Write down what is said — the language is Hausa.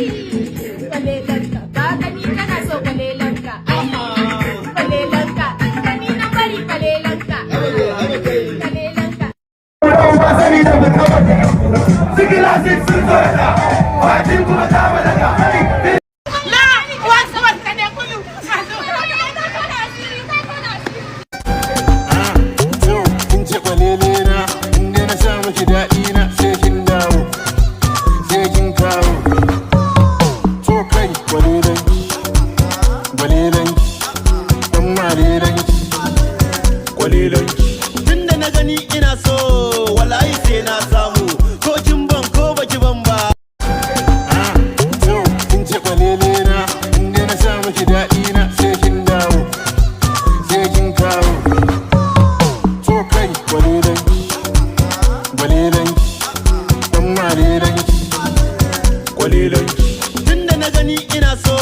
Kwalelanka, ka gani kana so kwalelanka. Kwalelanka, gani na bari kwalelanka. Kwalelanka. Sikila sun tsorata, fatin kuma ta balaga. La, wasu wasu ne kulu. Ta tona asiri, ta tona asiri. To, kin ce kwalele na, inda na sa miki daɗi na, sai kin dawo, sai kin kawo. To kai, kwalelanki, kwalelanki, dan malelanki, kwalelanki. Tunda na gani ina so, wallahi sai na samu, ko kin ban ko baki ban ba. To, kin ce kwalele na, inda na sa miki daɗi na, sai kin dawo, sai kin kawo. To kai, kwalelanki, kwalelanki, dan malelanki, kwalelanki. Tunda na gani ina so.